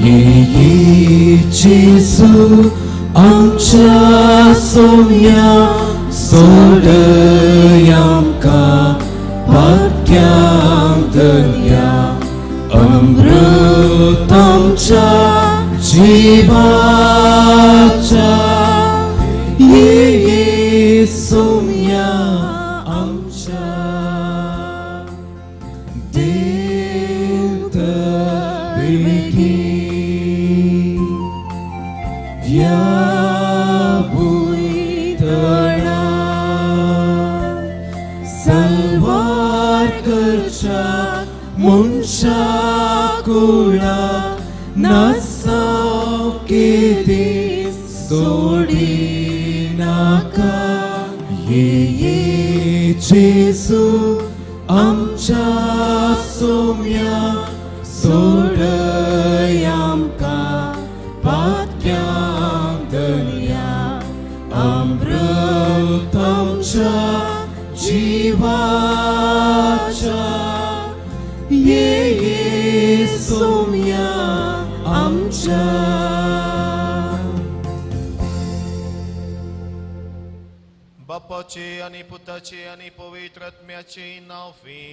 ये जेजू आमच्या सोम्या सोडय आमकां पाक्यां दर्या अमृत आमच्या जिवाच्या ये सोम्या आमच्या देव तर वेगीं ह्या भुंयतळा सल्वार करच्या मनशा कुळा नासाव केदी सोडिनाका. ये जेजू आमच्या सोम्या सोडय आमकां पाक्यां दर्या अमृत आमच्या जिवाच्या ये सोम्या आमच्या. बापाचे आणि पुताचे आणि पवित्र आत्म्याचे नावे.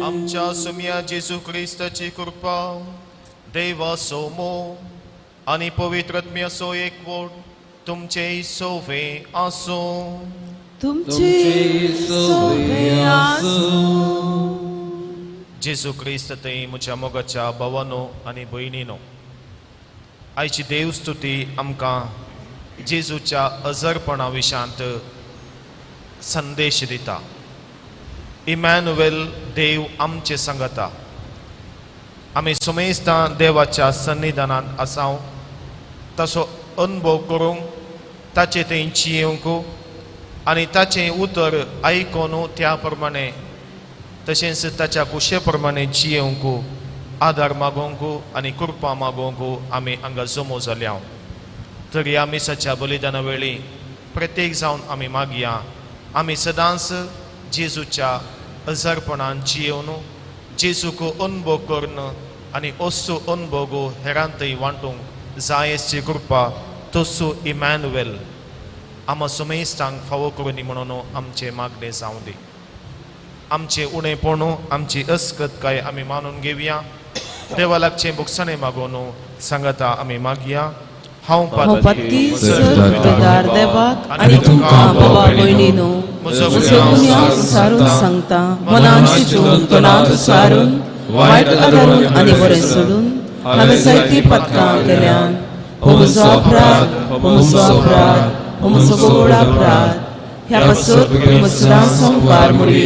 आमच्या सुम्या जेजू क्रिस्ताची कृपा, देवाचो मोग आनी पवित्र आत्म्याचो एकवट तुमचे सोवे आसूं. तुमचे सोवे आसूं. जेजू क्रिस्त ते म्हज्या मोगाच्या भावानो आनी भयणीनो, आयची देवस्तुती आमकां जेजूच्या अजरपणा विशांत संदेश दिता. इमॅन्युएल देव आमचे सांगता. आमी सुमेस्तां देवाच्या सन्निधानांत आसाव तसो अनुभव करूंक, ताचे थंय जियेवंक आनी ताचें उतर आयकून त्या प्रमाणे तशेंच ताच्या कुशे प्रमाणे जियेवंक आदार मागोवंक आनी कृपा मागोवंक आमी हांगा जमो जाल्या. तर ह्या मिसाच्या बलिदाना वेळी प्रत्येक जावन आमी मागया, आमी सदांच जेजूच्या अजरपणान जियेवन जेजूक अनुभव करून आनी असो अनुभव हेरांतय वांटूंक जायसची कृपा तसो इमॅन्युएल आमा सुमेस्तांक फावो करूनी म्हणून आमचें मागणें जावं दी. आमचें उणेपण, आमची अस्कतकाय आमी मानून घेवया. देवा लागचें भोगसणें मागोवन सांगता आमी मागया. हांव हांव पातकी सर्वदार देवाक आनी तुमकां बाबा भयणीनो म्हजो गुन्यांव सारून सांगता. मनान चिंतून, तोंडान सारून, वायट आदारून आनी बरें सोडून हांवें जायतीं पथकां केल्यान. हो म्हजो अपराध, हो म्हजो अपराध, हो म्हजो गोड अपराध. ह्या पासत म्हजो सदांच संवकार मुडी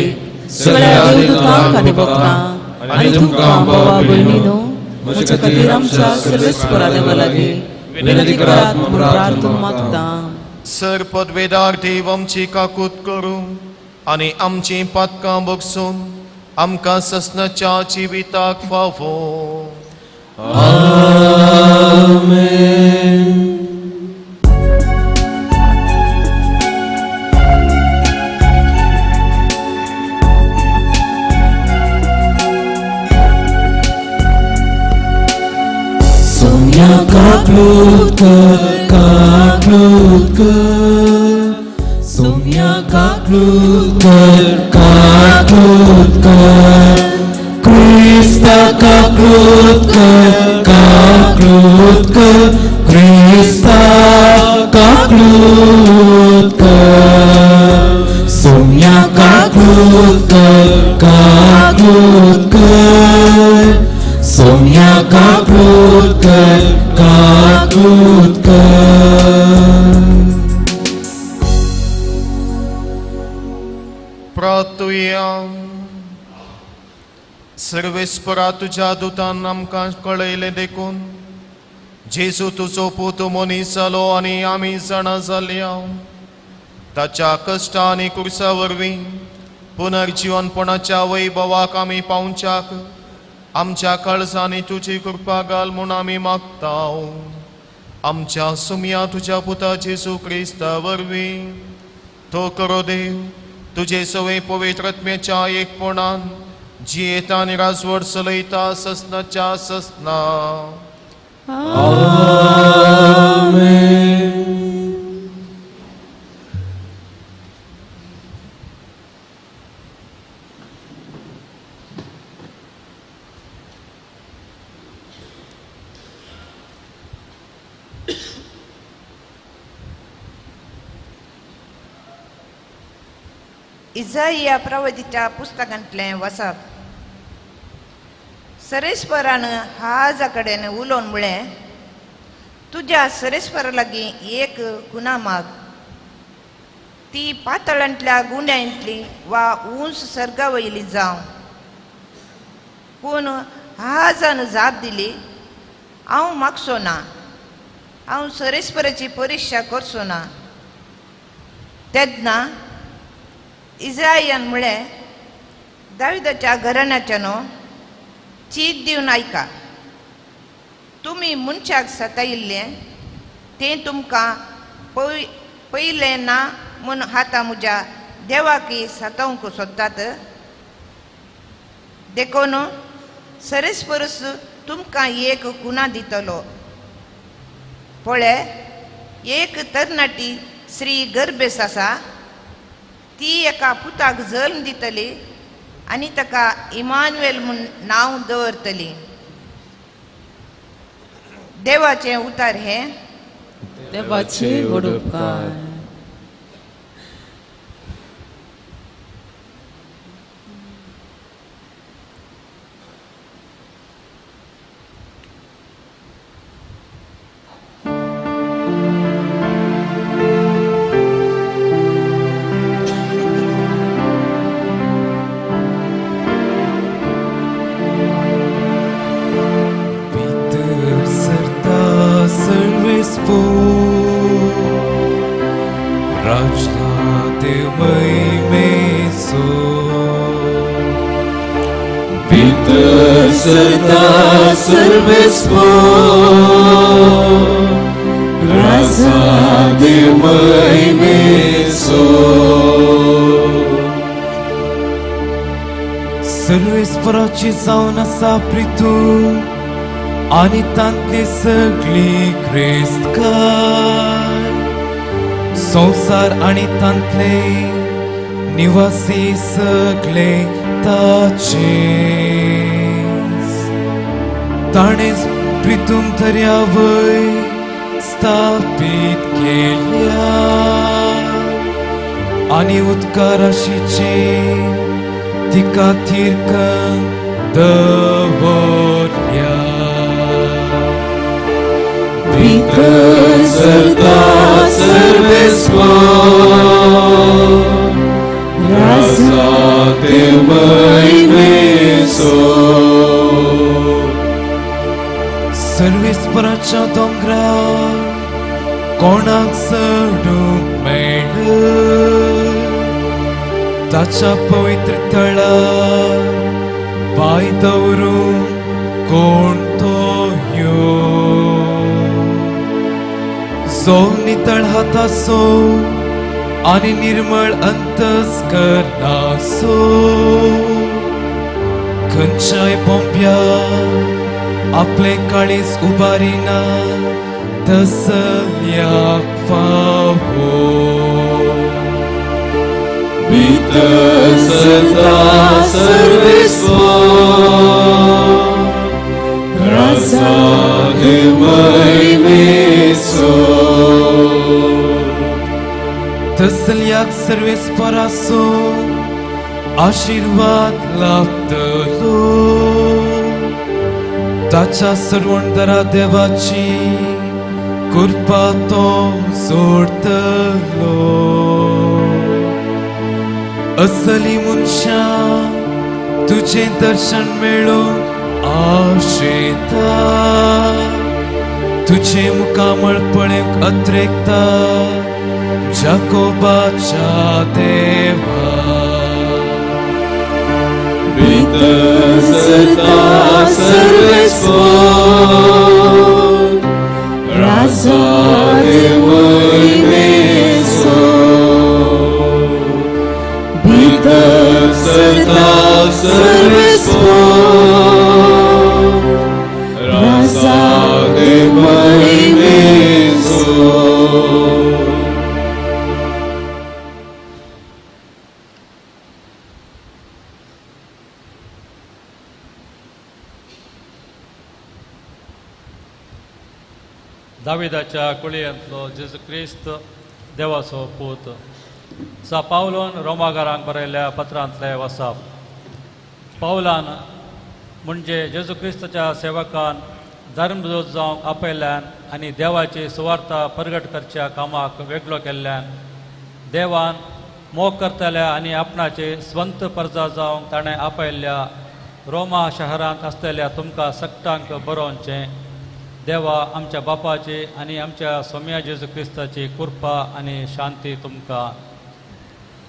सगळ्या देवदूतांक आनी भक्तांक आनी तुमकां बाबा भयणीनो म्हज्या खातीर आमच्या सर्वेस्परा देवा लागीं विनंती करात म्हूण प्रार्थना मागता. सर पदवेदार देव आमची काकूत करूं आनी आमचीं पातकां बगसून आमकां ससनाच्या जिविताक फावो. आमेन. सोम्या काकलूत कर, काकलूत कर, सोम्या काकलूत कर, काकलूत कर, क्रिस्ता काकलूत कर, काकलूत कर, क्रिस्ता काकलूत कर, सोम्या काकलूत कर, काकलूत कर, सोम्या काकलूत कर, काकलूत कर. प्रार्थुया. सर्वेस्परा तुज्या दुतान आमकां कळयलें देखून जेजू तुजो पूत मनीस जालो आनी आमी जाणा जाल्या. ताच्या कश्टा आनी कुर्सा वरवीं पुनर्जिवनपणाच्या वैभवाक आमी पावच्याक आमच्या काळजांनी तुजी कृपा घाल म्हूण आमी मागता. आमच्या सुमया तुज्या पुता जेजू क्रिस्ता वरवीं. तो करो देव तुजे सवय पवित्र आत्म्याच्या एकपणान जियेता आनी राजवट चलयता ससनाच्या ससना. आमेन. इजाइया प्रवतीच्या पुस्तकांतलें वसप. सरेश्वरान हाजा कडेन उलोवन म्हळें, तुज्या सरेश्वरा लागीं एक गुना माग, ती पातळांतल्या गुण्यांतली वा उंच सर्गा वयली जावं. पूण हाजान जाप दिली, हांव मागचो ना, हांव सरेश्वराची परिक्षा करचो ना. तेन्ना इज्रायलान म्हळें, दाविदाच्या घराण्याच्या न्हू चीत दिवन आयका, तुमी मनशाक सतायिल्लें तें तुमकां पयलें ना म्हूण आतां म्हज्या देवाकय सतावंक सोदतात. देखून सरेस परस तुमकां एक गुणा दितलो. पळय, एक तरणाटी स्त्री गर्भेस आसा, ती एका पुताक जल्म दितली आनी ताका इमानुएल म्हूण नांव दवरतली. देवाचें उतार हें. देवाचे व्हड उपकार. सर्वेस्पराची जावन आसा प्रितू आनी तांतली सगळी क्रिस्तकार संवसार आनी तांतले निवासी सगळे ताचे. ताणें प्रितूम दर्यावय स्थापीत केल्या आनी उदकाराशीचे तिका थिरकन दवरल्या. भितर सरता सर्वेस्पर राजा देव महिमेचो. सर्वेस्पराच्या दोंगरार कोणाक चडूंक मेळ, ताच्या पवित्र थळार पांय दवरूंक कोण तो यो. जो नितळ हाताचो आनी निर्मळ अंतस्करणाचो, खंयच्याय पोंप्यार आपलें काळीज उबारिना तसल्याक फावो. भितर सरता सर्वेस्पर राजा देव महिमेचो. तसल्याक सर्वेस्पराचो आशिर्वाद लाभतलो, ताच्या सर्वंदरा देवाची कृपा तो जोडतलो. असली मनशां तुजें दर्शन मेळूंक आशेता, तुजें मुखामळ पळोवंक अत्रेकता जाकोबाच्या देवा. भितर सरता सर्वेस्पर राजा देव महिमेचो. भितर सरता सर्वेस्पर राजा दे महिमेचो. दाविदाच्या कुळयेंतलो जेजू क्रिस्त देवाचो पूत. सा पावलोन रोमागारांक बरयल्ल्या पत्रांतले वसाप. पावलान म्हणजे जेजू क्रिस्ताच्या सेवकान धर्मदूत जावंक आपयल्ल्यान आनी देवाची सुवार्ता परगट करच्या कामाक वेगळो केल्ल्यान देवान मोग करतल्या आनी आपणाची स्वंत परजा जावंक ताणें आपयल्ल्या रोमा शहरांत आसतल्या तुमकां सगटांक बरोवचें. देवा आमच्या बापाची आनी आमच्या सोम्या जेजू क्रिस्ताची कृपा आनी शांती तुमकां.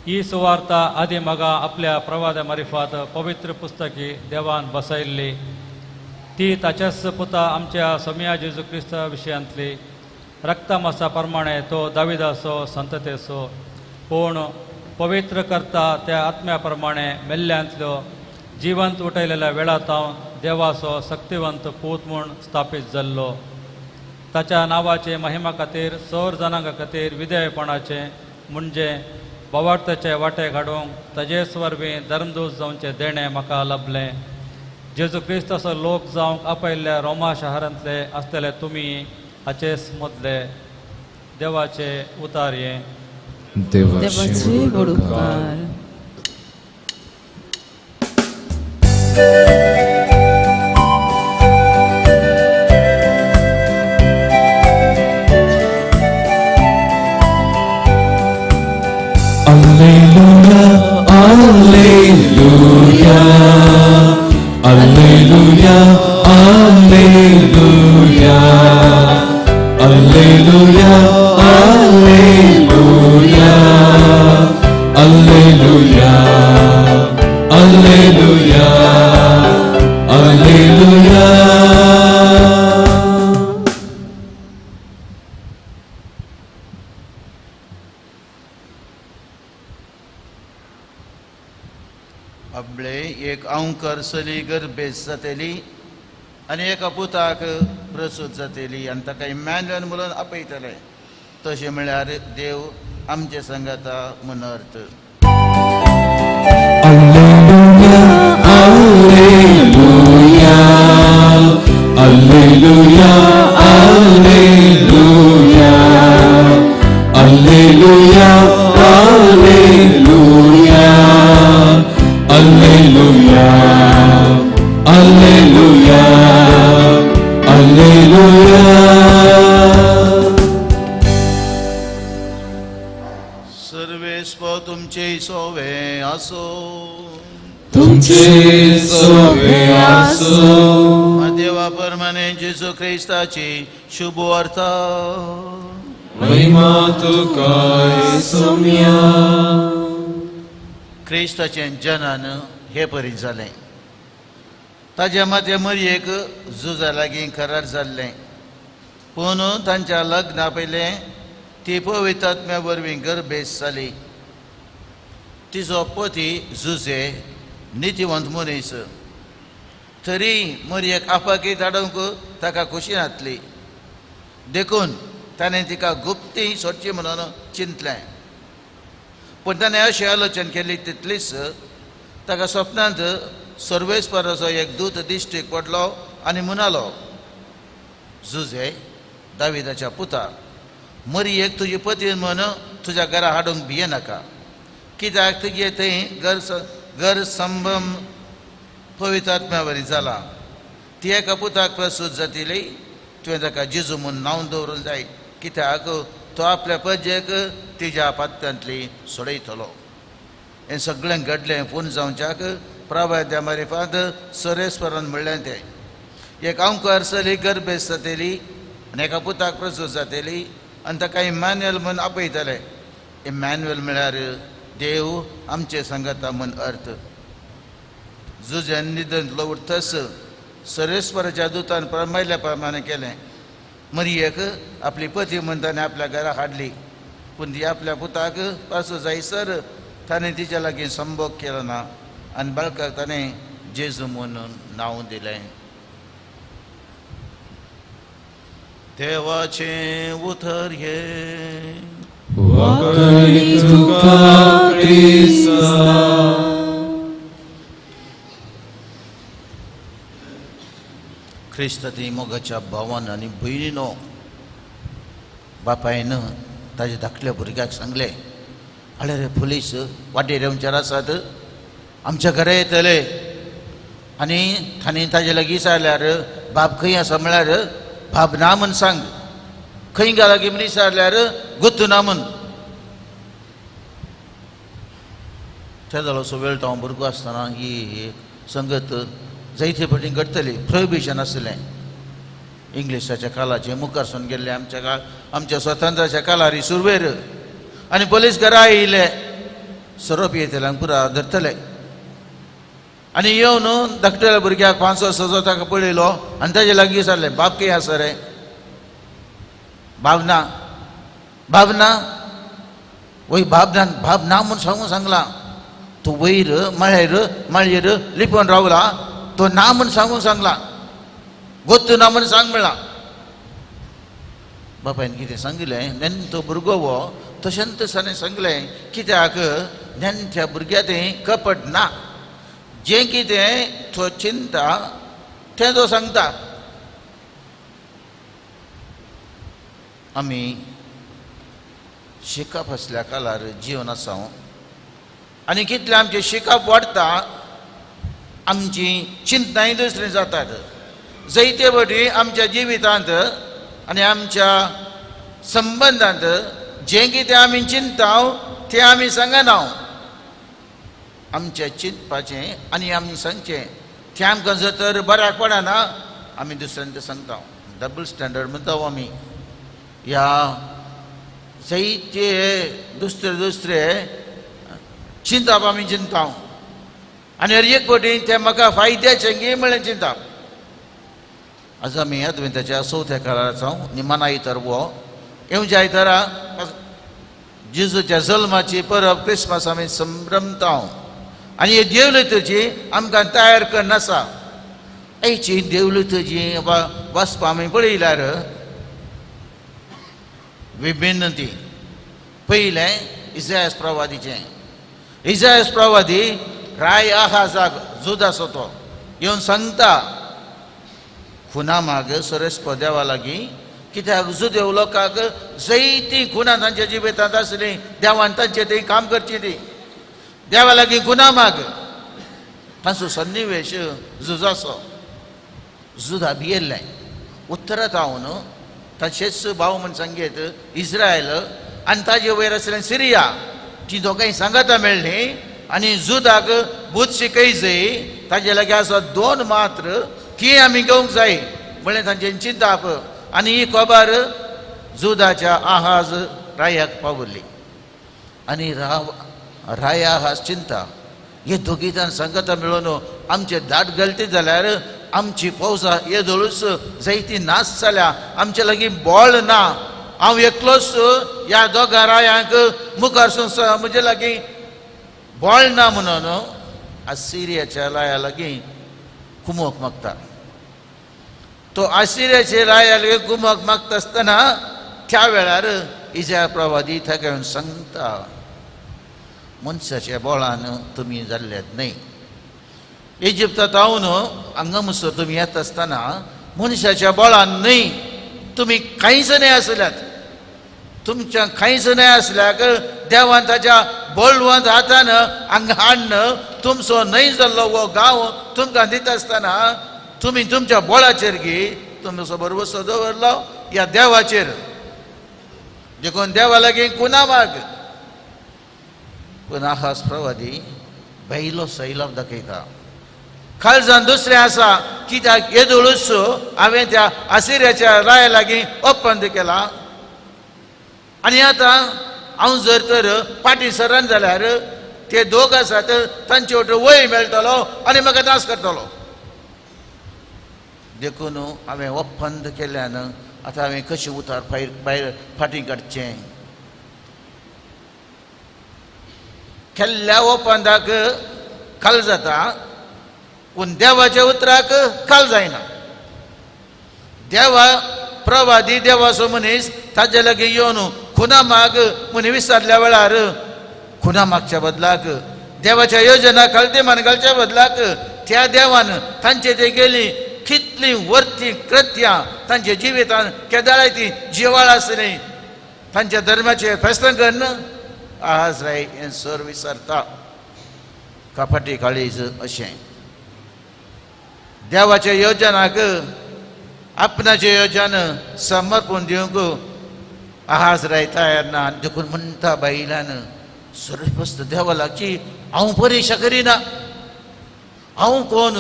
ही सुवार्ता आदी मगा आपल्या प्रवादा मारिफात पवित्र पुस्तकी देवान बसयल्ली ती ताच्याच पुता आमच्या सोम्या जेजू क्रिस्ता विशयांतली. रक्तमासा प्रमाणे तो दाविदाचो संततेचो पूण पवित्र करता त्या आत्म्या प्रमाणे मेल्ल्यांतल्यो जिवंत उठयलेल्या वेळा तावन देवाचो शक्तिवंत पूत म्हूण स्थापीत जाल्लो. ताच्या नांवाचे महिमा खातीर सौर जनांगा खातीर विधेयपणाचे म्हणजे बावार्थाचे वाटे घाडूंक ताजेच वरवीं धर्मदूत जावचें देणें म्हाका लाभलें. जेजू क्रिस्त असो लोक जावंक आपयल्ल्या रोमा शहरांतले आसतले तुमी हाचेच मदले. देवाचे उतार हें. देवाचे व्हड उपकार. Alleluia, Alleluia, Alleluia, Alleluia, Alleluia, Alleluia, Alleluia, Alleluia, Alleluia. आपले एक अंकर सली गर्भेस जातली आनी एका पुताक प्रसूत जातली आनी ताका इमॅन्युअल म्हणून आपयतले. तशें म्हळ्यार देव आमचे संगाता म्हूण अर्थ. Alleluia, Alleluia, Alleluia, Alleluia, Alleluia, Alleluia, Alleluia, Alleluia, Alleluia. सर्वेस्प तुमचे सोवे आसो. तुमचे सोवे आसो. देवा परमाने जेजू क्रिस्ताची शुभ वार्ता. महिमा तुका सोम्या. क्रिस्ताचें जनन हे परी जालें. ताज्या माते मरयेक झुजा लागीं करार जाल्लें. पूण तांच्या लग्ना पयलें ती पवित्र आत्म्या वरवीं गर्भेस जाली. तिचो पती जुजे नितीवंत मनीस. तरी मरयेक आपाकी धाडूंक ताका खोशी नासली. देखून ताणें तिका गुप्ती सोडची म्हणून चिंतलें. पूण ताणें अशें आलोचन केली तितलीच ताका सपनांत सर्वेस्पराचो एक दूत दिश्टीक पडलो आनी म्हणालो, जुजे दाविदाच्या पुता, मरयेक तुजी पती म्हूण तुज्या घरा हाडूंक भियेनाका. कित्याक तुगे थंय घर संभम पवित्र आत्म्या वरी जाला. ती एका पुताक प्रसूत जातली. तुवें ताका जेजू म्हूण नांव दवरूंक जाय. कित्याक तो आपल्या पजेक तिज्या पात्यांतली सोडयतलो. हें सगळें घडलें फोन जावच्याक प्रवाद्या मारिफात सरेस्वरान म्हणलें तें. एक अंकार चली गर्भेस जातली आनी एका पुताक प्रसूत जातली आनी ताका इमॅन्युअल म्हूण आपयतले. इमॅन्युअल म्हळ्यार देव आमचे संगता म्हूण अर्थ. जुजेन निदंतलो उरतस सरेस्वराच्या दुतान प्रमायल्या प्रमाणे केलें. मरयेक आपली पती म्हूण ताणें आपल्या घरा हाडली. पूण ती आपल्या पुताक पासो जायसर ताणें तिच्या लागीं संभोग केलो ना आनी बाळकाक ताणें जेजू म्हणून नांव दिलें. देवाचें उतर हें. वाकणी तुका क्रिस्ता. क्रिस्त ती मोगाच्या भावान आनी भयणीनो, बापायन ताज्या धाकल्या भुरग्याक सांगलें, आरे रे पुलीस वाटेर येवचेर आसात, आमच्या घरा येतले आनी तांणी ताजे लागीं विचारल्यार बाब खंय आसा म्हळ्यार बाब ना म्हूण सांग, खंय गेला की म्हूण विचारल्यार गोत्तू ना म्हूण. तेदोळचो वेळ तो हांव भुरगो आसतना ही संगत जायते फावटी घडटली. प्रोहिबिशन आसलें इंग्लिशाच्या कालाचें, मुखार सून गेल्ले आमच्या काळ आमच्या स्वतंत्राच्या कालारी सुरवेर, आनी पोलीस घरा आयिल्ले सोरो पियेतले पुरा धरतले आनी येवन धाकटेल्या भुरग्याक 5 वर्सांचो ताका पळयलो आनी ताजे लागीं विचारलें, बाब खंय आसा रे? बाब ना, बाब ना, वय बाब ना, बाब ना म्हूण सांगून सांगलां, तूं वयर माळयेर माळयेर लिपोवन रावला, तो ना म्हूण सांगून सांगलां, गोत्तू ना म्हूण सांग म्हणलां. बापायन कितें सांगिल्लें नेणटो भुरगो हो तशेंच तशांनी सांगलें, कित्याक नेणट्या भुरग्या तें कपट ना, जें कितें तो चिंता तें तो सांगता. आमी शिकप आसल्या काळार जिवन आसा आनी कितलें आमचें शिकप वाडटा आमची चिंतनाय दुसरीं जातात. जायते फावटी आमच्या जिवितांत आनी आमच्या संबंदांत जें कितें आमी चिंता तें आमी सांगना, आमच्या चिंतपाचें आनी आमी सांगचें तें आमकां जर तर बऱ्याक पडना आमी दुसऱ्यांक तें सांगता. डबल स्टँडर्ड म्हणटा आमी. ह्या जायते दुसरे दुसरे चिंतप आमी चिंता आनी हर एक फावटी तें म्हाका फायद्याचें गी म्हळ्ळें चिंतप. आज आमी अद्वेंताच्या चवथ्या काळार निमाण आयतार हो येवच्या आयतारा जेजूच्या जल्माची परब क्रिसमस आमी संभ्रमता आनी हे देवलितची आमकां तयार करून आसा. आयची देवलितची वाचपा आमी पळयल्यार विभिन्न ती. पयलें इजायस प्रवादीचें. इजायस प्रवादी राय आहाजाक जुदासो तो येवन सांगता, खुना माग सरेस्प देवा लागीं, कित्याक जुदेव लोकांक जायतीं खुनां तांच्या जिवितांत आसलीं, देवान तांचें थंय काम करचीं ती देवा लागीं खुना माग. तांचो सन्निवेश झुजाचो, झुजा भियेल्लें. उत्तरांत हांव ताचेच भाव म्हूण सांगेत इस्रायल आनी ताजे वयर आसलें सिरिया, ती दोगांय सांगाता मेळ्ळीं आनी जुदाक भूत शिकय जाय ताजे लागीं आसा 2 मात्र ती आमी घेवंक जाय म्हणलें तांचें चिंताप. आनी ही खबर जुदाच्या आहाज रायाक पावली आनी राया आहाज चिंता हे दोगी जाण सांगता मेळून आमचे दाट गलती जाल्यार आमची फौजा हे धळूच जायती नाश जाल्या, आमचे लागीं बळ ना, हांव एकलोच ह्या दोगां रायांक मुखार म्हजे लागीं बळ ना म्हणून आसिरियाच्या राया लागीं कुमोक मागता. तो आसिरियाच्या राया लागीं कुमोक मागता आसतना त्या वेळार इजा प्रवादी ताका येवन सांगता, मनशाच्या बळान तुमी जाल्लेत न्हय, इजिप्तांत हांव हांगा म्हणसर तुमी येता आसतना मनशाच्या बळान न्हय, तुमी कांयच न्हय आसल्यात, तुमच्या कांयच न्हय आसल्याक देवान ताच्या बळवंत हातान हांगा हाडन तुमचो न्हय जाल्लो हो गांव तुमकां दिता आसतना तुमी तुमच्या बळाचेर गी तुमचो भरवसो दवरलो ह्या देवाचेर, देखून देवा लागीं कुना माग. पूण आहाज प्रवादी भायलो सैलाब दाखयता. काळजान दुसरें आसा, कित्याक येदोळूच हांवें त्या आसिरियाच्या राया लागीं ओपंद केला आनी आतां हांव जर तर फाटीं सरन जाल्यार ते दोग आसात तांचे वटेन वय मेळटलो आनी म्हाका नाश करतलो, देखून हांवें ओपंद केल्यान आतां हांवें कशें उतार भायर भायर फाटीं काडचें. केल्ल्या ओपंदाक काल जाता पूण देवाच्या उतराक काल जायना. देवा प्रवादी देवाचो मनीस ताजे लागीं येवन खुना माग म्हूण विचारल्या वेळार खुना मागच्या बदलाक देवाच्या योजना खालती मान घालच्या बदलाक त्या देवान तांचे ते गेली कितली वर्ती कृत्यां तांच्या जिवितान केदाळाय ती जिवाळ आसली तांच्या धर्माचे फॅसन कन्न आज राय हें सर विसरता. कपाटी काळीज अशें देवाच्या योजनाक आपणाचे योजन समर्पण दिवंक आहाज राय तयार ना. देखून म्हणटा बायलान सर्वस्त देवा लागची हांव परिक्षा करिना, हांव कोण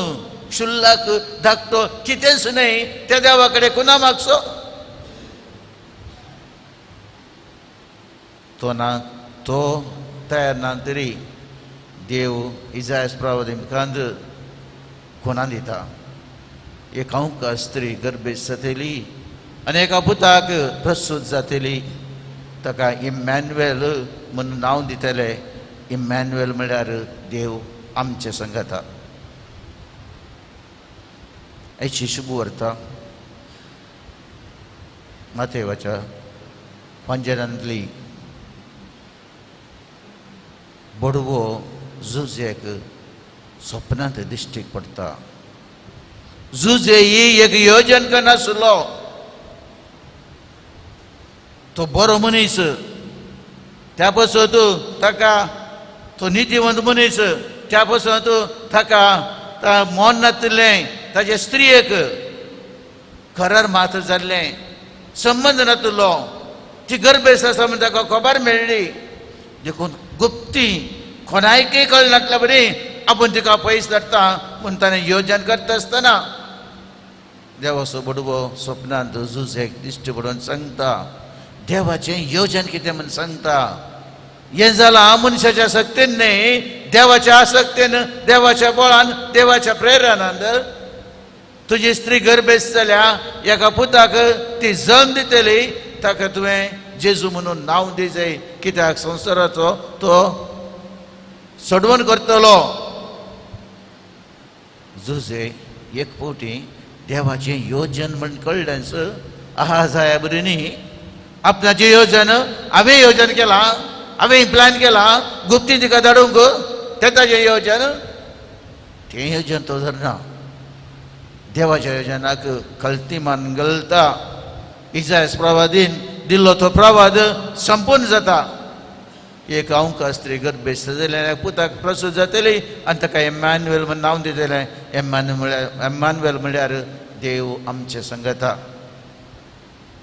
क्षुल्लक धाकटो कितेंच न्हय, त्या देवा कडेन कुणा मागचो. तो ना तो तयार ना तरी देव इजायस प्रवादी मुखांत कोणा दिता. एक अंका स्त्री गर्भेस्त जातली आनी एका पुताक प्रसूत जातली, ताका इमॅन्युएल म्हणून नांव दितले. इमॅन्युएल म्हळ्यार देव आमचे संगता. आयची शुभ वार्ता मातेवाच्या पंजरांतली बडवो जुजेक सपनांत दिश्टीक पडटा. जुजे ही एक योजन करनासलो, तो बरो मनीस, त्या पासून ताका तो नितीवंत मनीस, त्या पासून ताका मन नातिल्लें ताजे स्त्रियेक खरार मात जाल्लें, संबंद नातिल्लो, ती गर्भेस्त आसा म्हूण ताका खबर मेळ्ळी. देखून गुप्ती कोणायकय कळनासल्या बरी आपूण तिका पयस धाडटा म्हूण ताणें योजन करता आसतना देवाचो बडवो सपनांत जुजेक दिश्टी पडून सांगता देवाचें योजन कितें म्हूण सांगता. हें जालां मनशाच्या शक्तीन न्हय, देवाच्या आसक्तीन, देवाच्या बळान, देवाच्या प्रेरणान. तुजी स्त्री गर्भेस्त जाल्या, एका पुताक ती जल्म दितली, ताका तुवें जेजू म्हणून नांव दिजय, कित्याक संवसाराचो तो सोडवण करतलो. जुजे एक फावटी देवाचें योजन म्हण कळ्ळेंच आहा जाया बरी न्ही, आपणाचें योजन हांवें योजन केलां, हांवें प्लॅन केलां गुप्ती तिका धाडूंक, तें ताजें योजन, तें योजन तो धरना. देवाच्या योजनाक कल्ती मान घालता. इजायस प्रवादीन दिल्लो तो प्रवाद संपूर्ण जाता. एक अंका स्त्री गर्भेस्त जालें, पुताक प्रसूत जातली आनी ताका एम्मानुएल म्हूण नांव दितलें. एम्मानुएल म्हळ्यार देव आमचे संगता.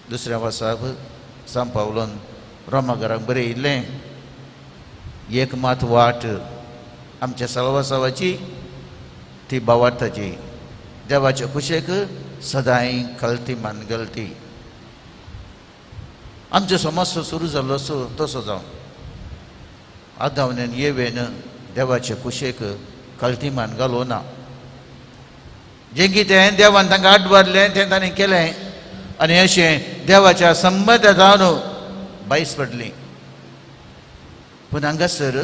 दुसऱ्या वर्साक सांव पावलोन रोमाघराक बरयिल्लें, एक मात वाट आमच्या सलवासावाची ती बावार्थाची, देवाचे खुशेक सदांय कलती मान गलती. आमचो समस्या सुरू जाल्लो असो तसो जावं आदावण्यान येवेन देवाचे कुशेक कलती मान घालो ना. जें कितें देवान तांकां आडवारलें तें ताणें केलें आनी अशें देवाच्या संबंद जावन बायस पडली. पूण हांगासर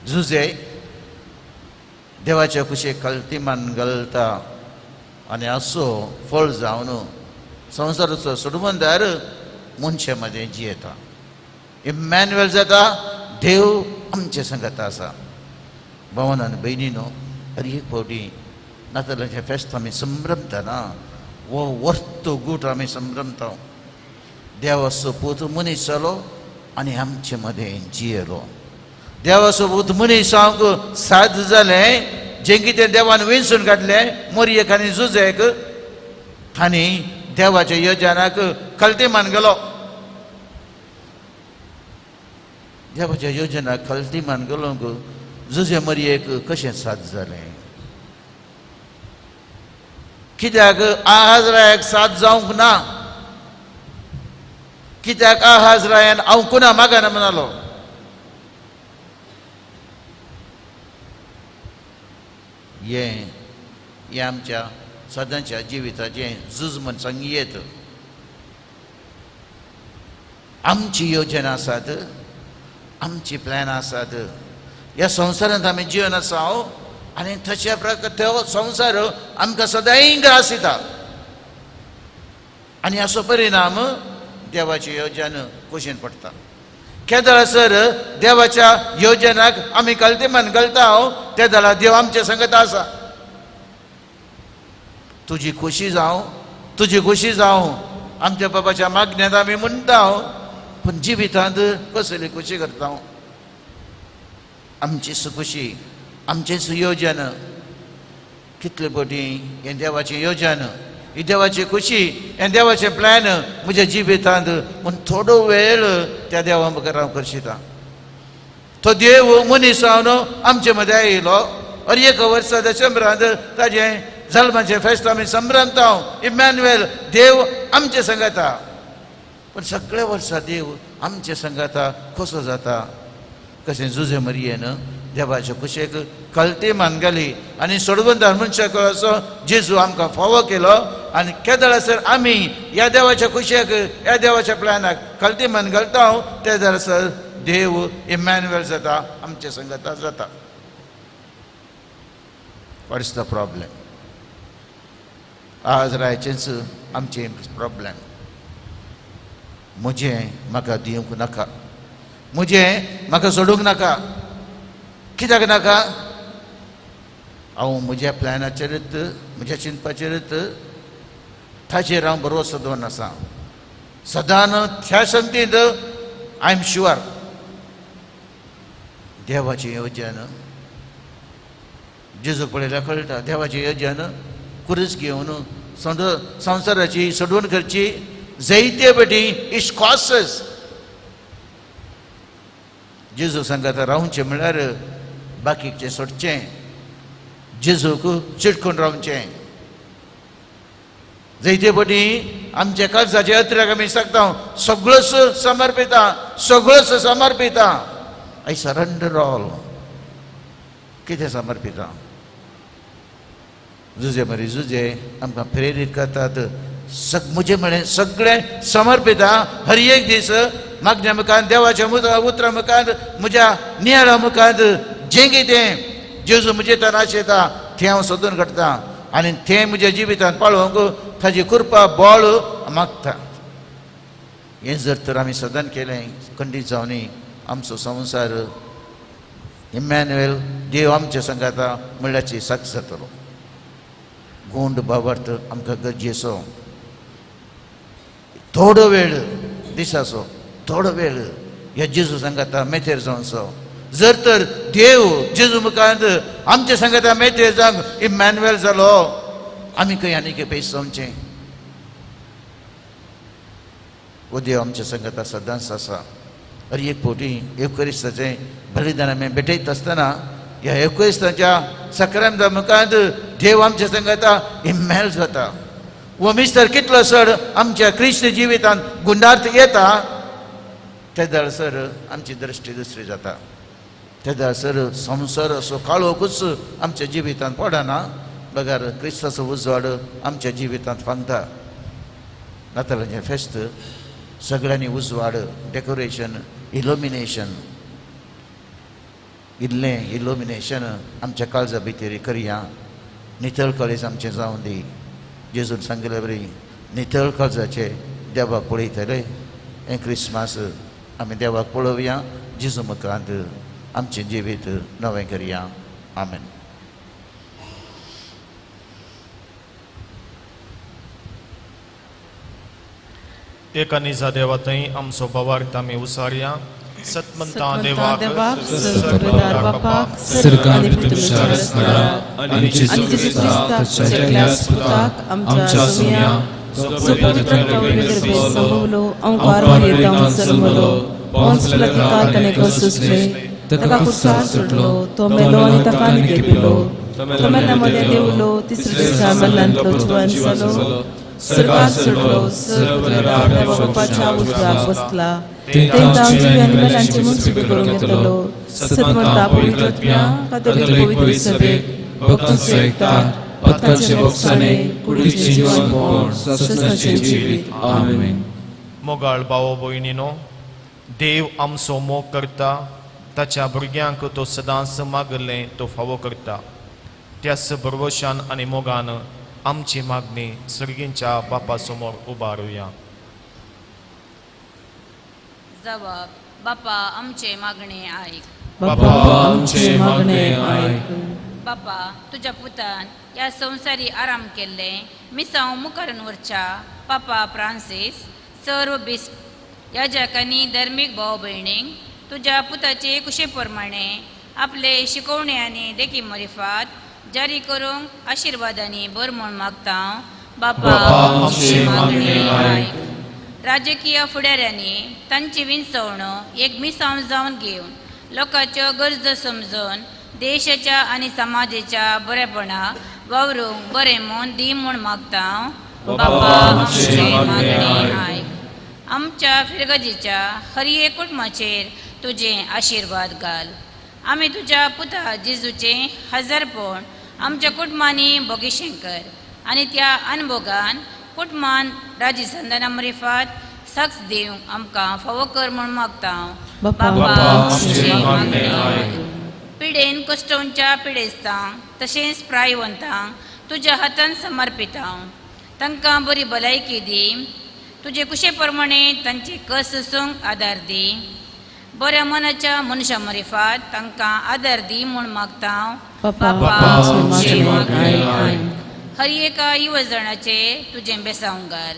जुजे देवाच्या कुशेक कलती मान घालता आनी असो फळ जावन संवसाराचो सोडवणदार मनशा मदें जियेता. इमॅन्युएल जाता, देव आमचे संगत आसा. भावन आनी भयणीनो, हर एक फावटी नातालाचें फेस्त आमी संभ्रमतना हो वर्तो गूट आमी संभ्रमता. देवाचो पूत मनीस जालो आनी आमचे मदें जियेलो. देवाचो पूत मनीस जावंक साद जालें, जें कितें देवान वेंचून काडलें मोरयेक आनी जुजेक, तांणी देवाच्या योजनाक कलती मान गेलो. देवाच्या योजनाक कलती मान गेलो जुजे मरयेक कशें साद जालें? कित्याक आहाज रायाक साद जावंक ना? कित्याक आहाज रायान हांव कुणा मागना म्हणालो? हें आमच्या सदांच्या जिविताचें झूज म्हण सांगयेत. आमची योजना आसात, आमची प्लॅन आसात. ह्या संवसारांत आमी जिवन आसा, आनी तशे प्रकार तो संवसार आमकां सदांय ग्रास दिता आनी हाचो परिणाम देवाची योजन कुशीन पडटा. केदळा सर देवाच्या योजनाक आमी कल्तीमान घालता ते दळा देव आमचे संगत आसा. तुजी खोशी जावं, तुजी खोशी जावं आमच्या बाबाच्या मागण्यांत आमी म्हणटा, पूण जिवितांत कसली खोशी करता? आमची खुशी, आमचेंच योजन. कितले पटी हें देवाचें योजन, ही देवाची खुशी, हें देवाचें प्लॅन म्हज्या जिवितांत म्हूण थोडो वेळ त्या देवा मुखार हांव करशिता. तो देव मनीस जावन आमचे मदें आयलो. अर एक वर्सा डिसेंबरांत ताजें जल्माचें फेस्त आमी संभ्रमता. इमॅन्युएल देव आमचे संगाता. पूण सगळे वर्सा देव आमचे संगाता कसो जाता? कशें जुजे मरियेन देवाचे खुशेक कल्ती मान घाली आनी सोडवंदार मनशाक असो जेजू आमकां फावो केलो. आनी केदळासर आमी ह्या देवाच्या खुशेक, ह्या देवाच्या प्लॅनाक कल्ती मान घालता ते जाल्यार देव इमॅन्युएल जाता, आमचे संगता जाता. What is the problem? आज रायचेंच आमचें प्रॉब्लेम. म्हजें म्हाका दिवंक नाका, म्हजें म्हाका सोडूंक नाका. कित्याक नाका? हांव म्हज्या प्लॅनाचेरच, म्हज्या चिंतपाचेरच ताचेर हांव भरवसो दवरून आसा. सदान त्या संगतींत I am sure देवाचें योजन जेजू पळयल्यार कळटा. देवाचें योजन कुरूस घेवन संवसाराची सोडवण करची जायते पटी इश कॉसस. जेजू सांगता रावचें म्हळ्यार बाकीचें सोडचें, जेजूक चिटकून रावचें. जायते पटी आमच्या काळजाच्या अत्र्याक आमी सांगता सगळोच समर्पिता, सगळोच समर्पिता. I surrender all. कितें समर्पिता? जुजे मरी जुजे आमकां प्रेरीत करतात. म्हजें म्हळें सगळें समर्पिता. हर एक दीस मागण्या मुखार, देवाच्या उतरा मुखार, म्हज्या नियाळा मुखार जें कितें जेजू म्हजे तर आशेता तें हांव सोदून काडटा आनी तें म्हज्या जिवितांत पाळोवंक ताजी कृपा बळ मागता. हें जर तर आमी सदांच केलें खंडीत जावनी आमचो संवसार इमॅन्युएल देव आमचे संगाता म्हणल्याची साक्ष जातलो. गोंड बाबार्थ आमकां गरजेचो. थोडो वेळ दिसाचो, थोडो वेळ ह्या जेजू सांगाता मेथेर जावचो. जर तर देव जेजू मुखार आमचे सांगाता मेथेर जावंक इमॅन्युएल जालो, आमी खंय आनी खंय पयस जावचें? हो देव आमच्या सांगाता सदांच आसा. हर एक फावटी येवक्रिस्ताचें बलिदान आमी भेटयत आसतना ह्या येवक्रिस्ताच्या सक्रामदा मुखार देव आमच्या सांगाता इमॅन्युएल जाता. हो मिस्तर कितलो सर आमच्या क्रिस्त जिवितांत गुंडार्थ येता ते जाल्यार आमची दृश्टी दुसरी जाता. ते जाल्यार संवसार असो काळोखूच आमच्या जिवितांत पडना, बगर क्रिस्ताचो उजवाड आमच्या जिवितांत फांगता. नातालांचें फेस्त सगळ्यांनी उजवाड, डेकोरेशन, इलुमिनेशन, इल्लें इलुमिनेशन आमच्या काळजा भितर करया. नितळ काळीज आमचें जावं दी. जेजून सांगिल्ले बरी नितळ काळजाचे देवाक पळयतले. हें क्रिसमस आमी देवाक पळोवया. जेजू मुखांत आमचें जिवीत नवें करया. आमेन. एका निजा देवा थंय आमचो भावार्थ आमी उसारया. सतमंता देवाक, सरकार सुटलो, बापाच्या उजव्याक बसला. तेंकां मुनसुबी करूंक येतलो. सतमंता पवित्र आत्म्या, कातोलीक पवित्र सभेक, भक्तांचो एकतार, पातकांचे बोगसाणे, कुडीचें जिवनपण, सस्नाचें जिवीत. आमेन. मोगाळ भाव भयणीनो, देव आमचो मोग करता. ताच्या भुरग्यांक तो सदांच मागलें तो फावो करता. त्याच भरवशान आनी मोगान आमची मागणी सर्गींच्या बापा समोर उबारुया. जवाब बापा आमचे मागणे आयक. बापा आमचे मागणे आयक. बापा तुज्या पुतान ह्या संवसारी आराम केल्ले मिसांव मुखारून व्हरच्या पापा फ्रांसीस सर्व बिस्प याजकांनी धर्मीक भाव भयणींक तुज्या पुताचे कुशे प्रमाणे आपले शिकवणे आनी देखी मरिफात जारी करूंक आशिर्वादांनी भर म्हूण मागता. बापा आमचे मागणे आयक. राजकीय फुडाऱ्यांनी तांची विंचवणो एक मिसांव जावन घेवन लोकांच्यो गरजो समजून देशाच्या आनी समाजाच्या बरेपणाक वावरूंक बरें म्हूण दी म्हूण मागता. बापा आमचे मागणे आयक. आमच्या फिरगजीच्या हर एक कुटुंबाचेर तुजें आशिर्वाद घाल. आमी तुज्या पुता जेजूचें हजारपण आमच्या कुटुंबांनी भोगेशें कर आनी त्या अनभोगान कुटुंबान राजी संदाना मरिफात साक्ष दिवंक आमकां फावो कर म्हूण मागता. बापा आमचे मागणे आयक. पिडेन कश्टोवच्या पिडेस्तांक तशेंच प्रायवंतांक तुज्या हातान समर्पिता. तांकां बरी भलायकी दी. तुजे कुशे प्रमाणे तांचे कस सोसूंक आदार दी. बऱ्या मनाच्या मनशां मरिफात तांकां आदार दी म्हूण मागता. बापा आमचे मागणे आयक. हर एका युवजणाचे तुजें बेसांव घाल.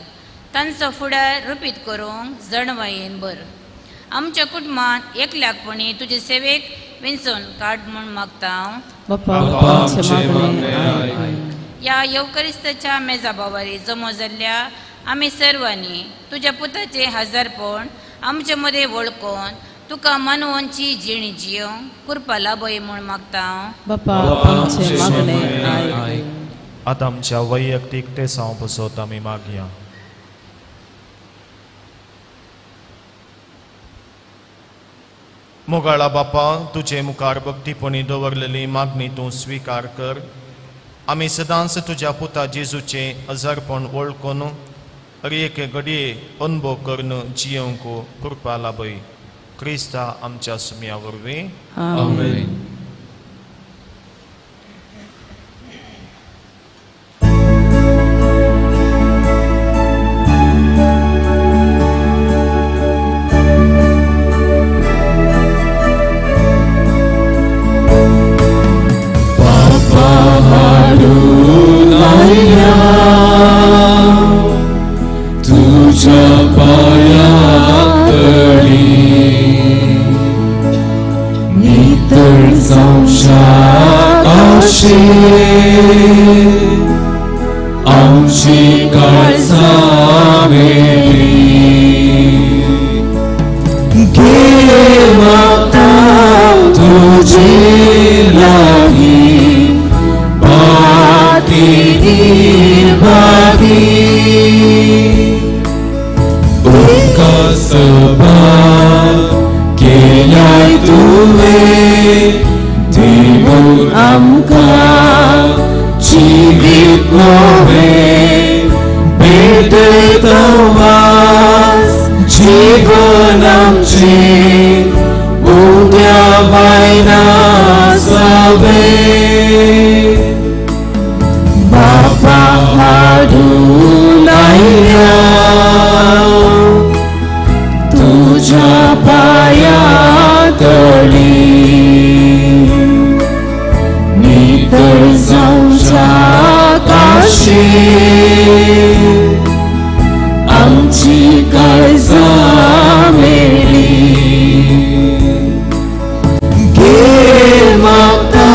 तांचो फुडार रुपीत करूंक जणवायेन भर. आमच्या कुटुंबांत एकल्याकपणी तुजे सेवेक विंचून काड म्हूण मागता. बापा आमचे मागणे आयक. ह्या येवकरिस्ताच्या मेजा बावारी जमो जाल्ल्या आमी सर्वांनी तुज्या पुताचें हजारपण आमचे मदें वळखून तुका मानवोनची जिणी जियोंक कृपा लाभय म्हूण मागता. बापा आमचे मागणे आयक. आतां आमच्या वैयक्तीक टेसांव पसत आमी मागया. मोगाळा बापा, तुजे मुखार भक्तीपणी दवरलेली मागणी तूं स्विकार कर. आमी सदांच तुज्या पुता जेजूचें अजारपण वळखून हर एके घडये अनुभव करून जियोंक कृपा लाभय. क्रिस्ता आमच्या सुम्या वरवीं. आमेन. आमची काळजां मेली घे मागता तुजे लागीं पाती निर्भागी उपकार सभा केल्याय तुवें देवून आमकां जिवीत नवें भेटयता वास जीवन आमचें उद्या वायना सवें बापा हाडून आयल्या तुज्या पांया तळी नितळ जावच्या काशी आमची काळजां मेळ्ळी घे मागता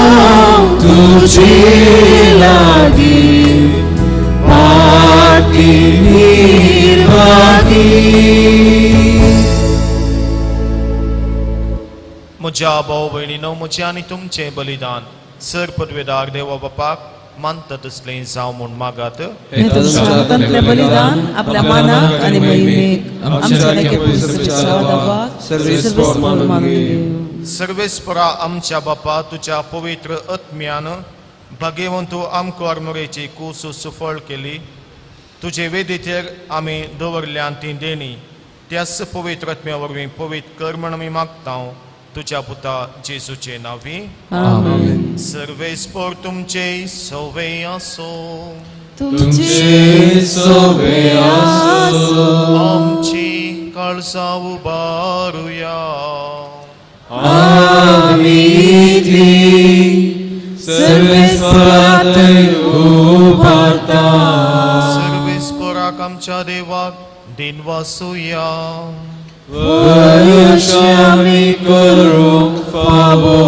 तुजे लागीं पाटी निर्भागी. म्हज्या भाव भयणीनो, म्हजें आनी तुमचें बलिदान सर पदवेदार देवा बापाक मानता तसलें जावं म्हूण मागात. हें तुमच्या हातांतलें बलिदान आपल्या मानाक आनी महिमेक आमच्या देवाक सर्वेस्पोर मानून घेवं. सर्वेस्परा आमच्या बापा, तुज्या पवित्र आत्म्यान भाग्यवंत आमकां आरमोरेची कूस सुफळ केली. तुजे वेदीचेर आमी दवरल्यान ती देणी त्याच पवित्र आत्म्या वरवीं पवित्र कर म्हण आमी मागता. तुज्या पुता जेजूचे नांवी. आमेन. सर्वेस्पोर तुमचे सवे आसो. तुमचे सवे आसो. आमची काळजां उबारुया. आमी ती सर्वेस्परात उबारता. सर्वेस्पराक आमच्या देवाक दिनवासुया. वयशी आमी करूंक फावो.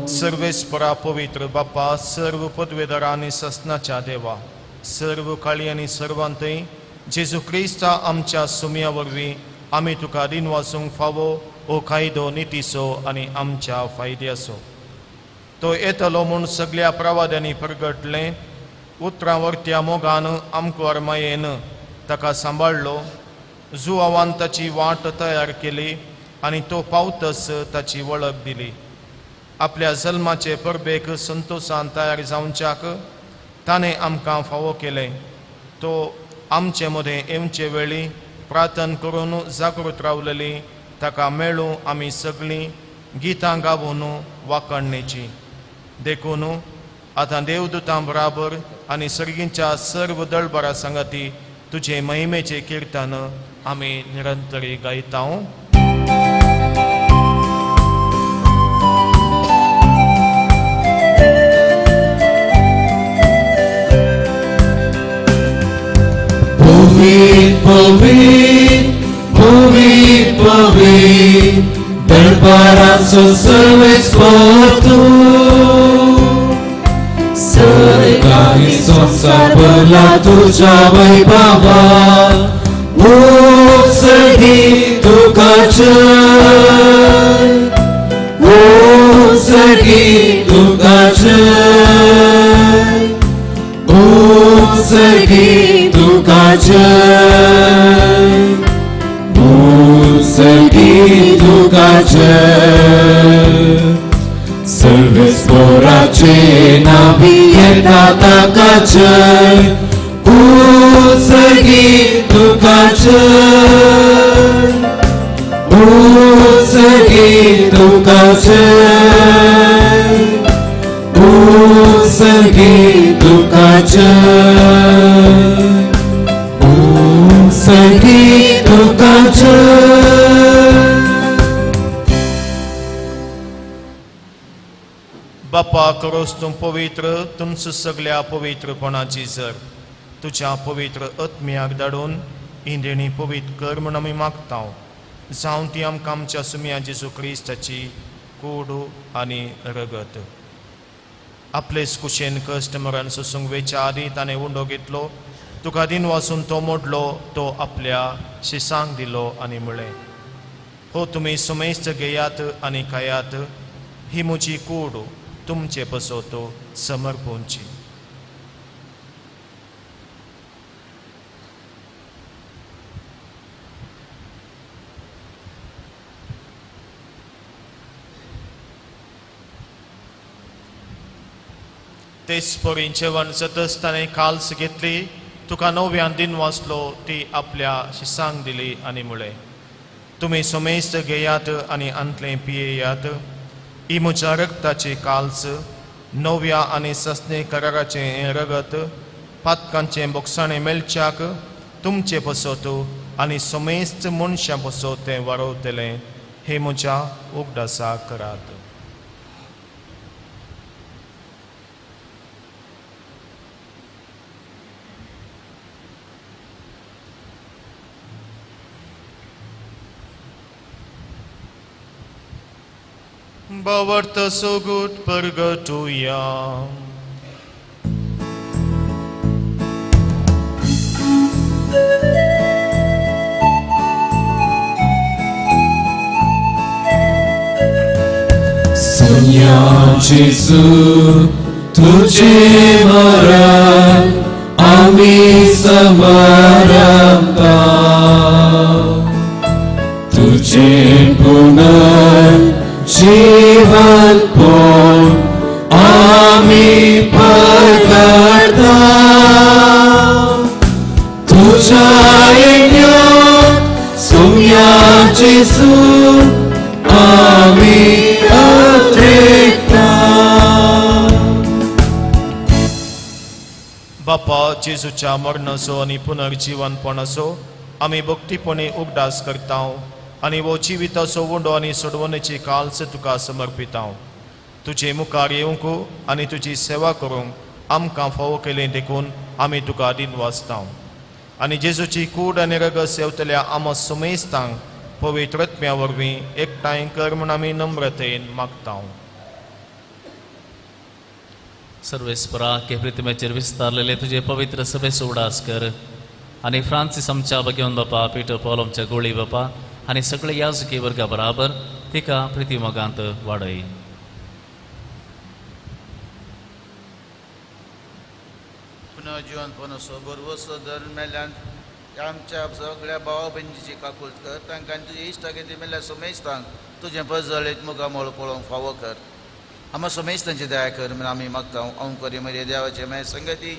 सर्वेस्परा पवित्र बाप्पा, सर्व पदवेदार आनी ससनाच्या देवा, सर्व काळी आनी सर्वांतय जेजू क्रिस्ता आमच्या सुमया वरवीं आमी तुका दिनवासूंक फावो हो कायदो नितीचो आनी आमच्या फायद्याचो. तो येतलो म्हूण सगल्या प्रवाद्यांनी प्रगटलें. उतरां वरत्या मोगान आमकां मायेन ताका सांबाळ्ळो. जुवावान ताची वाट तयार केली आनी तो पावतस ताची वळख दिली. आपल्या जल्माचे परबेक संतोशान तयार जावच्याक ताणें आमकां फावो केलें. तो आमचे मदें येवचे वेळी प्रार्थना करून जागृत रावलेली ताका मेळूं आमी सगळीं गितां गावून वाकणणेची. देखून आतां देवदूतां बराबर आनी सर्गींच्या सर्व दळबरा सांगाती तुजे महिमेचें किर्तन आमी निरंतरी गायता. पवीत पवीत पवीत पवीत दरबाराचो सर्वेस्पर तूं. सरकारी संवसार भरला तुज्या वैभवान. उत्सर्गी तुका जय, उत्सर्गी तुका जय, उत्सर्गी तुका जय, उत्सर्गी तुका जय. सर्वेस्पराचे नावी येता ताका जय, उत्सर्गी तुका जय, उत्सर्गी तुका जय, उत्सर्गी तुका जय, उत्सर्गी तुका जय. बापा करोस तूं पवित्र, तुमचो सगल्या पवित्रपणाची जर तुज्या पवित्र आत्म्याक धाडून इंद्रिणी पवित्र कर म्हूण आमी मागता. जावं ती आमकां आमच्या सुमया जेजू क्रिस्ताची कूड आनी रगत. आपलेच कुशेन कश्ट मरण सोसूंक वेच्या आदीं ताणें उंडो घेतलो, तुका दिनवासून तो मोडलो, तो आपल्या शिसांक दिलो आनी म्हळें, हो तुमी सुमेस्त घेयात आनी खायात, ही म्हजी कूड तुमचे पसोत समर्पूंची. तेच परी जेवण जातच ताणें काल्स घेतली, तुका नव्यान दिन वाचलो, ती आपल्या शिसांक दिली आनी म्हळें, तुमी सुमेस्त घेयात आनी आंतलें पियेयात, ही म्हज्या रगताची काल्स, नव्या आनी ससने कराराचें हें रगत पातकांचें बोगसाणें मेळच्याक तुमचे पसत आनी समेस्त मनशां पसत तें वाडवतलें. हें म्हज्या उगडासा करात. भावार्थ सोगूट परगटुया. सोन्या जेजू तुझे मरण आमी समरता, तुझे पुनर जीवन पण आमी परगटता, तुझ्या येण्याक सोम्या जेजू आमी अत्रेकता. बापा जेजूच्या मरणाचो आनी पुनर्जिवनपणाचो आमी भक्तीपणी उगडास करता आनी हो जिविताचो उंडो आनी सोडवणेची काल्स तुका समर्पिता. तुजे मुखार येवंक आनी तुजी सेवा करूंक आमकां फावो केलें देखून आमी तुका दिनवासता. आनी जेजूची कूड आनी रगत सेवतल्या आमा सुमेस्तांक पवित्र आत्म्या वरवीं एकठांय कर म्हूण आमी नम्रतेन मागता. सर्वेस्परा के प्रतिमेचेर विस्तारलेले तुजे पवित्र सभेचो उडास कर आनी फ्रांसीस आमच्या भगेवन बापा, पिटर पॉल आमच्या गोळी बापा आनी सगळे याजकी वर्गा बराबर तिका प्रितीमोगांत वाडय. पुनर्जिवनपणाचो भरवसो धरून मेल्ल्यान आमच्या सगळ्या भावा भयणीची काकूळट कर. तांकां तुजी इश्टागती मेल्ल्या समेस्तांक तुजें पजळीत मुखामळ पळोवंक फावो कर. आमा समेस्तांची दया कर म्हूण आमी मागता. अंव करी मरे देवाचे मागीर संगती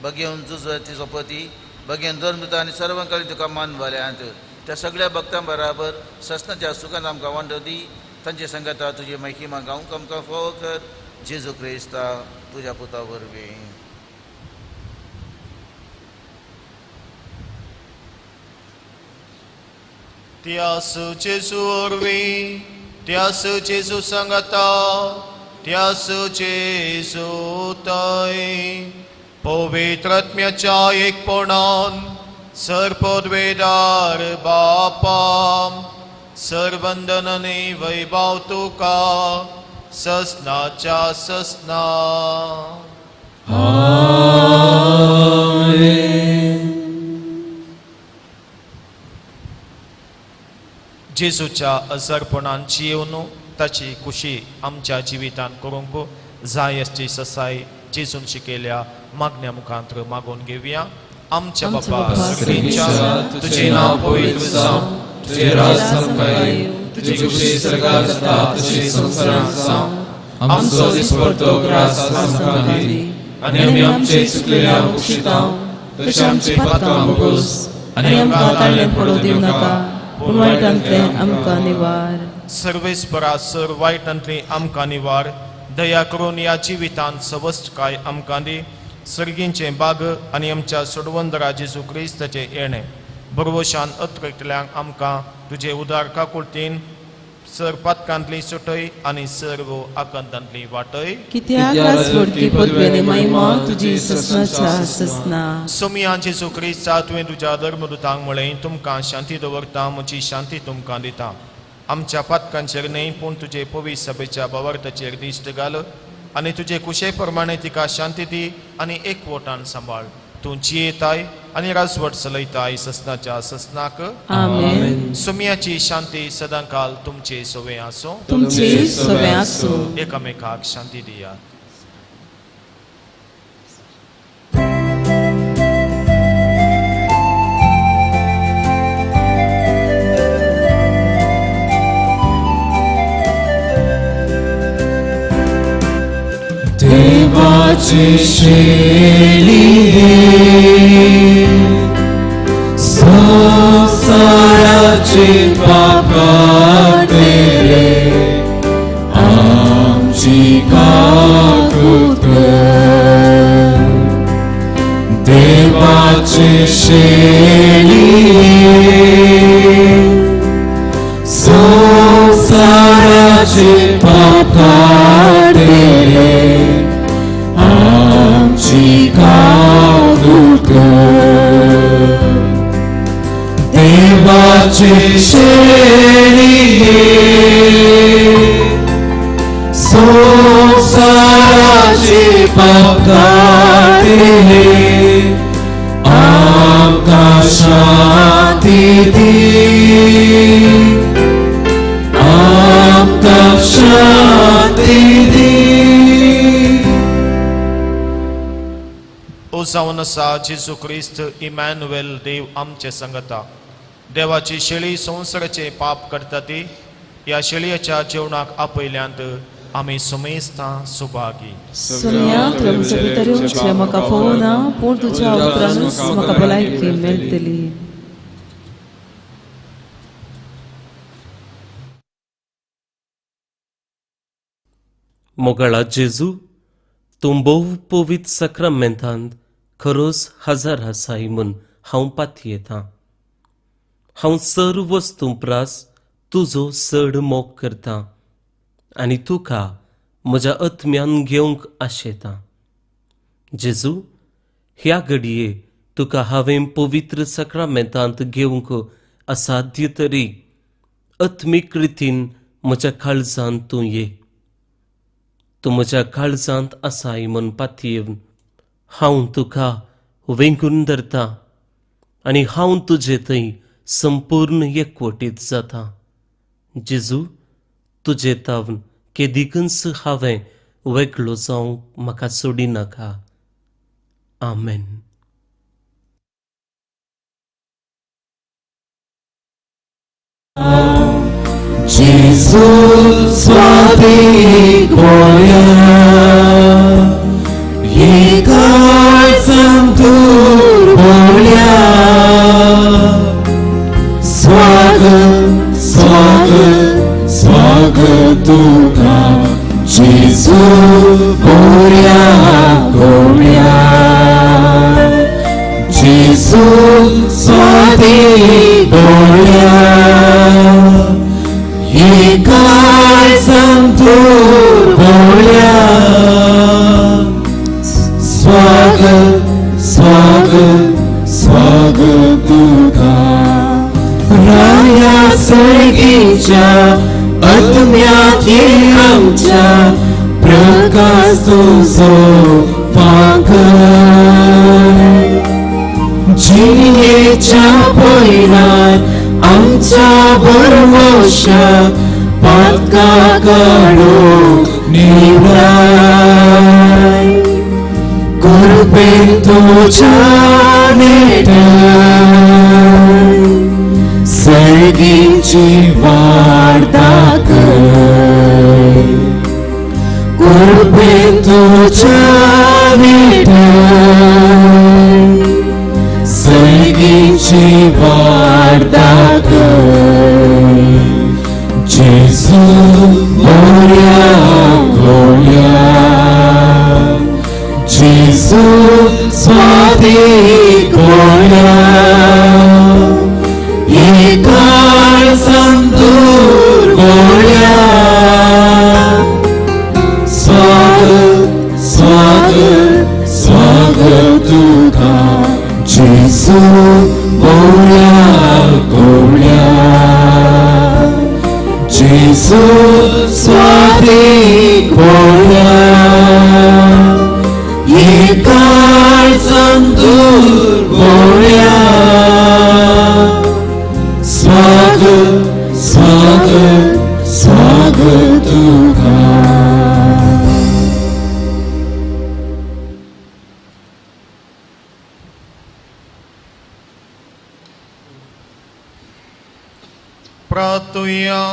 बगेवन जुजती सोपती बगेवन धर्मता आनी सर्वांकडे तुका मान वाल्यांत त्या सगळ्या भक्तां बराबर ससनाच्या सुखान आमकां वांटो दी. तांचे संगता तुजी महिमा गावंक आमकां फावो कर. जेजू क्रिस्ता तुज्या पुता वरवीं. त्यास जेजू वरवीं, त्यास जेजू सांगता, त्यास जेजू तय पवित्र आत्म्याच्या एकपणान सर्पद्वेदार बापा सर्वंदन आनी वैभव तुका ससनाच्या ससना. जेजूच्या अजरपणान जियेवन ताची खुशी आमच्या जिवितान करूंक जाय आसची ससाय जेजून शिकयल्या मागण्या मुखांत मागून घेवया. आमच्या बापा सर्गीच्या, तुझे नाव पवित्र जावं, तुझे राज आमकां येवं, तुजी खुशी स्वर्गार जाता तशी संवसारांत जावं. आमचो दिसपडतो ग्रास आज आमकां दी आनी आमी आमचे चुकलेल्या बक्षितां तशें आमचे पात्रां भोगोस आनी आमकां ताळ्ळें पडूं दिवं नाका, पूण वायटांतलें आमकां निवार. सर्वेस्परा सर वायटांतली आमकां निवार. दया करून ह्या जिवितांत सवस्तकाय आमकां दी. सर्गींचें बाग आनी आमच्या सोडवंदरा जेजू क्रिस्ताचें येणें बरवशान अतकटल्यांक आमकां तुजे उदार काकुळतीन सर पातकांतली सुटय आनी सर्व आकांतांतली वाटय. कित्याक राजवटकी पदवी आनी महिमा तुजी ससनाच्या ससना. सोमिया जेजू क्रिस्ता तुवें तुज्या धर्मदूतांक म्हळें, तुमकां शांती दवरता, म्हजी शांती तुमकां दिता. आमच्या पातकांचेर न्हय पूण तुजे पवित्र सभेच्या भावार्थाचेर दिश्ट घाल आनी तुजे कुशे प्रमाणे तिका शांती दी आनी एकवटान सांबाळ. तूं जियेताय आनी राजवट चलयताय ससनाच्या ससनाक. आमेन. सुमियाची शांती सदांकाल तुमचे सोवे आसूं. तुमचे सोवे आसूं. एकामेकाक शांती दियात. देवाची शेली संसाराची पापातेरे आमची काकूत कर. देवाची शेली संसाराची पापातेरे आमची काकूत कर. देवाची शेली संसाराची पापकातेरे आमकां शांती दी, आमकां शांती दी. ओ जावन आसा जेजू क्रिस्त इमॅन्युएल देव आमचे संगता. देवाची शेळी संवसाराचे पाप करता ती ह्या शेळयेच्या जेवणाक आपयल्यांत आमी सुमेस्तां सुभागी. सोनिया, तुवें म्हज्या भितर येवचें म्हाका फोवना, पूण तुज्या उपरांतूच म्हाका भलायकी मेळटली. मोगाळा जेजू, तूं भोव पवित्र साक्रामेंतांत खरोच हजार आसाय म्हूण हांव पातयेतां. हांव सर्व वस्तूं प्रास तुजो चड मोग करतां आनी तुका म्हज्या आत्म्यान घेवंक आशेतां. जेजू, ह्या घडये तुका हांवें पवित्र साक्रामेंतांत घेवंक असाध्य तरी आत्मीक रितीन म्हज्या काळजांत तूं ये. तूं म्हज्या काळजांत आसाय म्हूण पातयेवन हांव तुका वेंगून धरतां आनी हांव तुजे थंय संपूर्ण एकवटीत जाता. जेजू, तुजे तावन केदिकूच हांवें वेगळो जावंक म्हाका सोडिनाका. आमेन. जेजू स्वातीक वया एकाय संतूर बोल्या. स्वागत स्वागत स्वागत तुका जेजू बोल्या गोळ्या. जेजू स्वातीक बोल्या एकाय संतूर बोल्या. स्वागत स्वागत स्वागत तुका राया सर्गीच्या आत्म्यात ये आमच्या प्रकाश तुजो फांकर. जिणेच्या पयनार आमच्या बरमोशा पातका काडूंक निवराय. कृपेन तुज्या नेटान सर्गीची वाट दाखय. कृपेन तुज्या नेटान सर्गीची वाट दाखय. जेजू मोरया गोळ्या जेजू स्वातीक गोळ्या एकाळ संतूर गोळ्या. स्वागत स्वागत स्वागत तुका जेजू मोरया गोळ्या. जेजू स्वातीक गोळ्या एकाळ संतूर गोळ्या. स्वागत स्वागत स्वागत तुका. प्रार्थुया.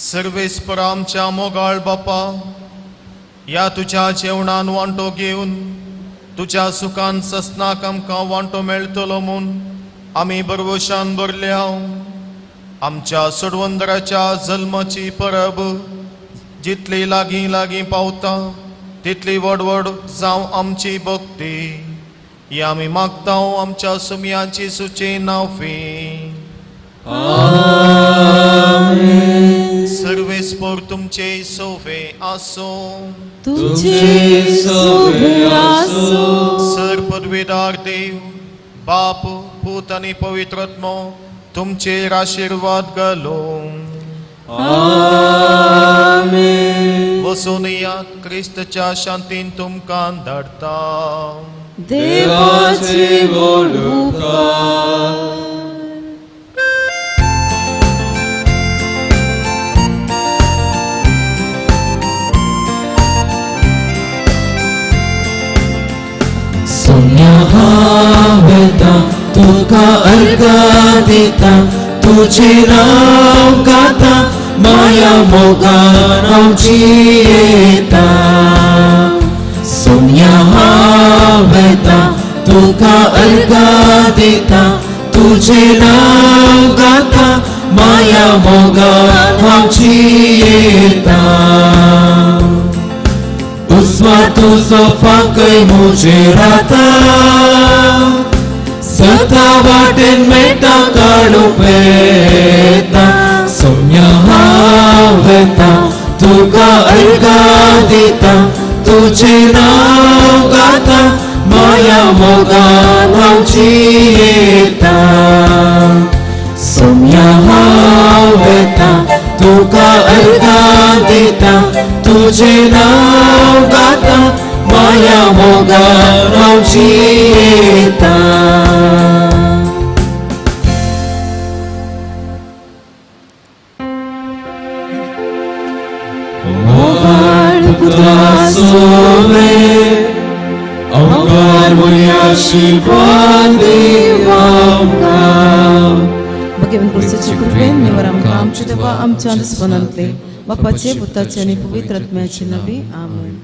सर्वेस्पर आमच्या मोगाळ बापा, ह्या तुज्या जेवणान वांटो घेवन तुज्या सुखान ससनाक आमकां वांटो मेळटलो म्हूण आमी बरवशान भरल्या. आमच्या सोडवंदराच्या जल्माची परब जितली लागीं लागीं पावता तितली व्हड व्हड जावं आमची भक्ती. ही आमी मागता आमच्या सुमयांची सुची नावफी. सर्वेस्पर तुमचे सोवे आसूं. तुमचे सोवे आसूं. सर पदवीदार देव बाप पूत आनी पवित्र आत्मो तुमचेर आशिर्वाद घालूं. आमेन. वचून यात क्रिस्तच्या शांतीन तुमकां धाडटा. देवाचे व्हड उपकार. सोन्या हांव येता तुका अर्घा दिता तुजें नांव गाता माया मोगान हांव जियेता. सोन्या हांव येता तुका अर्घा दिता तुजें नांव गाता माया मोगान हांव जियेता. उस्मा तुजो फांकय म्हजेर आतां सता वाटेन मेळटा काडू पेता सोम्या हांव वेता तुका अर्गा दिता तुजें नांव गाता माया मोगान हांव जियेता सोम्या हांव वेता तुका अर्गा दिता तुजें नांव गाता माया मोगान हांव जियेता. मोगाळ पुता सोवे अवकार मोया आशीर्वाद देव आमकां. भगवान क्रिस्ताच्या कृपेन निवर आमकां आमच्या देवा आमच्या दुस्मनांतले बापाचे पुताचे आनी पवित्र आत्म्याचे नांवी आमेन.